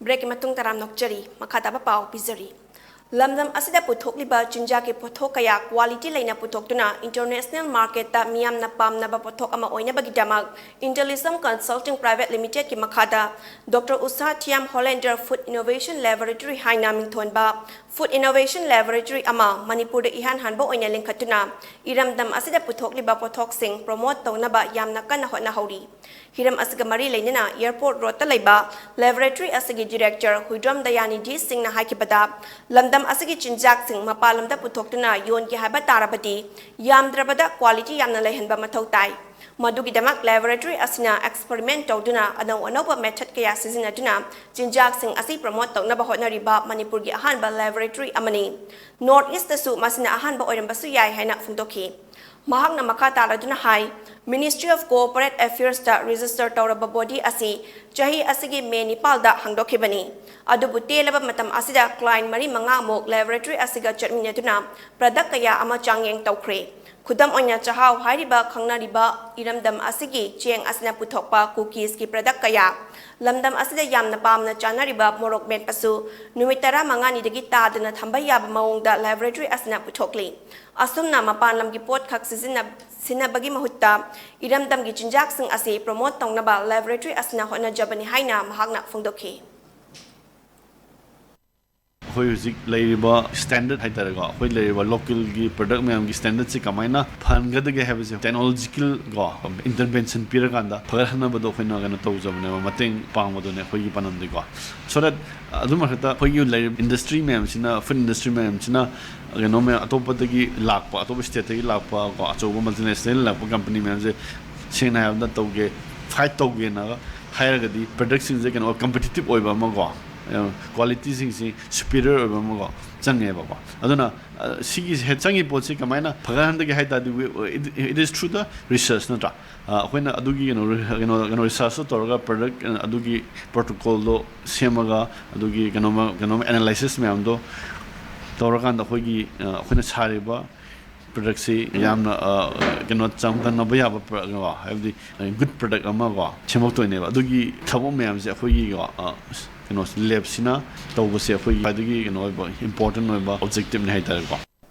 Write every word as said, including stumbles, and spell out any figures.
ꯕ꯭ꯔꯦꯛꯀꯤ ꯃꯇꯨꯡ ꯇꯔꯥꯝꯅ ꯑꯣꯛꯆꯔꯤ꯫ ꯃꯈꯥ ꯇꯥꯕ ꯄꯥꯎ ꯄꯤꯖꯔꯤ꯫ ꯂꯝꯗꯝ ꯑꯁꯤꯗ ꯄꯨꯊꯣꯛꯂꯤꯕ ꯆꯤꯟꯖꯥꯛꯀꯤ ꯄꯣꯠꯊꯣꯛ ꯀꯌꯥ ꯀ꯭ꯋꯥꯂꯤꯇꯤ ꯂꯩꯅ ꯄꯨꯊꯣꯛꯇꯨꯅ ꯏꯟꯇꯔꯅꯦꯁꯅꯦꯜ ꯃꯥꯔꯀꯦꯠꯇ ꯃꯤꯌꯥꯝꯅ ꯄꯥꯝꯅꯕ ꯄꯣꯠꯊꯣꯛ ꯑꯃ ꯑꯣꯏꯅꯕꯒꯤꯗꯃꯛ ꯏꯟꯇꯦꯂꯤꯖꯝ ꯀꯟꯁꯜꯇꯤꯡ ꯄ꯭ꯔꯥꯏꯚꯦꯠ ꯂꯤꯃꯤꯇꯦꯗꯀꯤ ꯃꯈꯥꯗ ꯗꯣꯛꯇꯔ ꯎꯁꯥ ꯊꯤꯌꯥꯝ ꯍꯣꯂꯦꯟꯗꯔ ꯐꯨꯗ ꯏꯅꯣꯚꯦꯁꯟ ꯂꯦꯕꯣꯔꯦꯇꯔꯤ ꯍꯥꯏꯅ ꯃꯤꯡꯊꯣꯟꯕ ꯐꯨꯗ ꯏꯅꯣꯚꯦꯁꯟ ꯂꯦꯕꯣꯔꯦꯇꯔꯤ ꯑꯃ ꯃꯅꯤꯄꯨꯔꯗ ꯏꯍꯥꯟ ꯍꯥꯟꯕ ꯑꯣꯏꯅ ꯂꯤꯡꯈꯠꯇꯨꯅ ꯏꯔꯝꯗꯝ ꯑꯁꯤꯗ ꯄꯨꯊꯣꯛꯂꯤꯕ ꯄꯣꯠꯊꯣꯛꯁꯤꯡ ꯄ꯭ꯔꯣꯃꯣꯠ ꯇꯧꯅꯕ ꯌꯥꯝꯅ ꯀꯟꯅ ꯍꯣꯠꯅꯍꯧꯔꯤ꯫ ꯍꯤꯔꯝ ꯑꯁꯤꯒ ꯃꯔꯤ ꯂꯩꯅꯅ ꯑꯦꯌꯔꯄꯣꯔꯠ ꯔꯣꯗꯇ ꯂꯩꯕ ꯂꯦꯕꯣꯔꯦꯇꯔꯤ ꯑꯁꯤꯒꯤ ꯗꯤꯔꯦꯛꯇꯔ ꯍꯨꯏꯗ꯭ꯔꯣꯝ ꯗꯌꯥꯅꯤꯙꯤ ꯁꯤꯡꯅ ꯍꯥꯏꯈꯤꯕꯗ, ꯂꯝꯗꯝ ꯑꯁꯤꯒꯤ ꯆꯤꯟꯖꯥꯛꯁꯤꯡ ꯃꯄꯥꯟ ꯂꯝꯗ ꯄꯨꯊꯣꯛꯇꯨꯅ ꯌꯣꯟꯒꯦ ꯍꯥꯏꯕ ꯇꯥꯔꯕꯗꯤ ꯌꯥꯝꯗ꯭ꯔꯕꯗ ꯀ꯭ꯋꯥꯂꯤꯇꯤ ꯌꯥꯝꯅ ꯂꯩꯍꯟꯕ ꯃꯊꯧ ꯇꯥꯏ꯫ ꯃꯗꯨꯒꯤꯗꯃꯛ ꯂꯦꯕꯣꯔꯦꯇꯔꯤ ꯑꯁꯤꯅ ꯑꯦꯛꯁꯄꯔꯤꯃꯦꯟ ꯇꯧꯗꯨꯅ ꯑꯅꯧ ꯑꯅꯧꯕ ꯃꯦꯊꯗ ꯀꯌꯥ ꯁꯤꯖꯤꯟꯅꯗꯨꯅ ꯆꯤꯟꯖꯥꯛꯁꯤꯡ ꯑꯁꯤ ꯄ꯭ꯔꯃꯣꯠ ꯇꯧꯅꯕ ꯍꯣꯠꯅꯔꯤꯕ ꯃꯅꯤꯄꯨꯔꯒꯤ ꯑꯍꯥꯟꯕ ꯂꯦꯕꯣꯔꯦꯇꯔꯤ ꯑꯃꯅꯤ꯫ ꯅꯣꯔꯠ ꯏꯁꯇꯁꯨ ꯃꯁꯤꯅ ꯑꯍꯥꯟꯕ ꯑꯣꯏꯔꯝꯕꯁꯨ ꯌꯥꯏ ꯍꯥꯏꯅ ꯐꯣꯡꯗꯣꯛꯈꯤ꯫ ꯃꯍꯥꯛꯅ ꯃꯈꯥ ꯇꯥꯔꯗꯨꯅ ꯍꯥꯏ, Ministry of Corporate Affairs ꯇ ꯔꯦꯖꯤꯁꯇꯔ ꯇꯧꯔꯕ ꯕꯣꯗꯤ ꯑꯁꯤ ꯆꯍꯤ ꯑꯁꯤꯒꯤ ꯃꯦ ꯅꯤꯄꯥꯜꯗ ꯍꯥꯡꯗꯣꯛꯈꯤꯕꯅꯤ꯫ ꯑꯗꯨꯕꯨ ꯇꯦꯜꯂꯕ ꯃꯇꯝ ꯑꯁꯤꯗ ꯀ꯭ꯂꯥꯏꯟ ꯃꯔꯤ ꯃꯉꯥꯃꯨꯛ ꯂꯦꯕꯣꯔꯦꯇꯔꯤ ꯑꯁꯤꯒ ꯆꯠꯃꯤꯟꯅꯗꯨꯅ ꯄ꯭ꯔꯗꯛ ꯀꯌꯥ ꯑꯃ ꯆꯥꯡꯌꯦꯡ ꯇꯧꯈ꯭ꯔꯦ꯫ ꯈꯨꯗꯝ ꯑꯣꯏꯅ ꯆꯥꯛꯍꯥꯎ ꯍꯥꯏꯔꯤꯕ ꯈꯪꯅꯔꯤꯕ ꯏꯔꯝꯗꯝ ꯑꯁꯤꯒꯤ ꯆꯦꯡ ꯑꯁꯤꯅ ꯄꯨꯊꯣꯛꯄ ꯀꯨꯀꯤꯁꯀꯤ ꯄ꯭ꯔꯗꯛ ꯀꯌꯥ, ꯂꯝꯗꯝ ꯑꯁꯤꯗ ꯌꯥꯝꯅ ꯄꯥꯝꯅ ꯆꯥꯅꯔꯤꯕ ꯃꯣꯔꯣꯛ ꯃꯦꯠꯄꯁꯨ ꯅꯨꯃꯤꯠ ꯇꯔꯥꯃꯉꯥꯅꯤꯗꯒꯤ ꯇꯥꯗꯅ ꯊꯝꯕ ꯌꯥꯕ ꯃꯑꯣꯡꯗ ꯂꯦꯕꯣꯔꯦꯇꯔꯤ ꯑꯁꯤꯅ ꯄꯨꯊꯣꯛꯂꯤ꯫ ꯑꯁꯨꯝꯅ ꯃꯄꯥꯟ ꯂꯝꯒꯤ ꯄꯣꯠ ꯈꯛ ꯁꯤꯖꯤꯟꯅ-, ꯁꯤꯖꯤꯟꯅꯕꯒꯤ ꯃꯍꯨꯠꯇ ꯏꯔꯝꯗꯝꯒꯤ ꯆꯤꯟꯖꯥꯛꯁꯤꯡ ꯑꯁꯤ ꯄ꯭ꯔꯃꯣꯠ ꯇꯧꯅꯕ ꯂꯦꯕꯣꯔꯦꯇꯔꯤ ꯑꯁꯤꯅ ꯍꯣꯠꯅꯖꯕꯅꯤ ꯍꯥꯏꯅ ꯃꯍꯥꯛꯅ ꯐꯣꯡꯗꯣꯛꯈꯤ꯫ ꯑꯩꯈꯣꯏ ꯍꯧꯖꯤꯛ ꯂꯩꯔꯤꯕ ꯁ꯭ꯇꯦꯟꯗꯔꯗ ꯍꯥꯏꯇꯥꯔꯦꯀꯣ, ꯑꯩꯈꯣꯏ ꯂꯩꯔꯤꯕ ꯂꯣꯀꯦꯜꯒꯤ ꯄ꯭ꯔꯗꯛ ꯃꯌꯥꯝꯒꯤ ꯁ꯭ꯇꯦꯟꯗꯔꯗꯁꯦ ꯀꯃꯥꯏꯅ ꯐꯍꯟꯒꯗꯒꯦ ꯍꯥꯏꯕꯁꯦ ꯇꯦꯛꯅꯣꯂꯣꯖꯤꯀꯦꯜ ꯀꯣ ꯏꯟꯇꯔꯚꯦꯟꯁꯟ ꯄꯤꯔꯀꯥꯟꯗ ꯐꯒꯠꯍꯟꯅꯕꯗꯣ ꯑꯩꯈꯣꯏꯅ ꯀꯩꯅꯣ ꯇꯧꯖꯕꯅꯦꯕ, ꯃꯇꯦꯡ ꯄꯥꯡꯕꯗꯨꯅꯦ ꯑꯩꯈꯣꯏꯒꯤ ꯄꯥꯟꯗꯝꯗꯤꯀꯣ꯫ So that ꯑꯗꯨ ꯃꯊꯛꯇ ꯑꯩꯈꯣꯏꯒꯤ ꯂꯩꯔꯤꯕ ꯏꯟꯗꯁꯇ꯭ꯔꯤ ꯃꯌꯥꯝꯁꯤꯅ, ꯐꯨꯗ ꯏꯟꯗꯁꯇ꯭ꯔꯤ ꯃꯌꯥꯝꯁꯤꯅ ꯀꯩꯅꯣ ꯃꯌꯥꯝ ꯑꯇꯣꯞꯄꯗꯒꯤ ꯂꯥꯛꯄ, ꯑꯇꯣꯞꯄ ꯁ꯭ꯇꯦꯠꯇꯒꯤ ꯂꯥꯛꯄ ꯀꯣ, ꯑꯆꯧꯕ ꯃꯜꯇꯤꯅꯦꯁꯅꯦꯜ ꯂꯥꯛꯄ ꯀꯝꯄꯅꯤ ꯃꯌꯥꯝꯁꯦ ꯁꯦꯡꯅ ꯍꯥꯏꯔꯕꯗ ꯇꯧꯒꯦ, ꯐꯥꯏꯠ ꯇꯧꯒꯦꯅ ꯍꯥꯏꯔꯒꯗꯤ ꯄ꯭ꯔꯗꯛꯁꯤꯡꯁꯦ ꯀꯩꯅꯣ ꯀꯝꯄꯤꯇꯤꯇꯤꯞ ꯑꯣꯏꯕ ꯑꯃ ꯀꯣ, ꯀ꯭ꯋꯥꯂꯤꯇꯤꯁꯤꯡꯁꯤ ꯁꯨꯄꯤꯔꯤꯌꯔ ꯑꯣꯏꯕ ꯑꯃꯀꯣ ꯆꯪꯉꯦꯕꯀꯣ꯫ ꯑꯗꯨꯅ, ꯑ, ꯁꯤꯒꯤ ꯍꯦ-, ꯆꯪꯉꯤ ꯄꯣꯠꯁꯤ ꯀꯃꯥꯏꯅ ꯐꯒꯠꯍꯟꯗꯒꯦ ꯍꯥꯏ ꯇꯥꯔꯗꯤ, we, it, it is through the research, ꯅꯠꯇ꯭ꯔꯥ? ꯑ, ꯑꯩꯈꯣꯏꯅ ꯑꯗꯨꯒꯤ ꯀꯩꯅꯣ, ꯀꯩꯅꯣ, ꯀꯩꯅꯣ ꯔꯤꯁꯔꯁꯇꯣ ꯇꯧꯔꯒ ꯄ꯭ꯔꯗꯛ, ꯑ, ꯑꯗꯨꯒꯤ ꯄ꯭ꯔꯣꯇꯣꯀꯣꯜꯗꯣ ꯁꯦꯝꯃꯒ, ꯑꯗꯨꯒꯤ ꯀꯩꯅꯣꯃ, ꯀꯩꯅꯣꯃ ꯑꯦꯅꯥꯂꯥꯏꯁꯤꯁ ꯃꯌꯥꯝꯗꯣ ꯇꯧꯔꯀꯥꯟꯗ ꯑꯩꯈꯣꯏꯒꯤ, ꯑ, ꯑꯩꯈꯣꯏꯅ ꯁꯥꯔꯤꯕ ꯄ꯭ꯔꯗꯛꯁꯤ ꯌꯥꯝꯅ ꯑ, ꯀꯩꯅꯣ ꯆꯥꯡꯗꯝꯅꯕ ꯌꯥꯕ ꯄ꯭ꯔ- ꯀꯣ, ꯍꯥꯏꯕꯗꯤ ꯒꯨꯗ ꯄ꯭ꯔꯗꯛ ꯑꯃ ꯀꯣ ꯁꯦꯝꯃꯛꯇꯣꯏꯅꯦꯕ꯫ ꯑꯗꯨꯒꯤ ꯊꯕꯛ ꯃꯌꯥꯝꯁꯦ ꯑꯩꯈꯣꯏꯒꯤ ꯀꯣ, ꯑ, ꯀꯩꯅꯣ ꯂꯦꯞꯁꯤꯅ ꯇꯧꯕꯁꯦ ꯑꯩꯈꯣꯏꯒꯤ ꯈ꯭ꯋꯥꯏꯗꯒꯤ ꯀꯩꯅꯣ ꯑꯣꯏꯕ ꯏꯝꯄꯣꯔꯇꯦꯟ ꯑꯣꯏꯕ ꯑꯣꯕꯖꯦꯛꯇꯤꯞꯅꯤ ꯍꯥꯏꯇꯥꯔꯦꯀꯣ꯫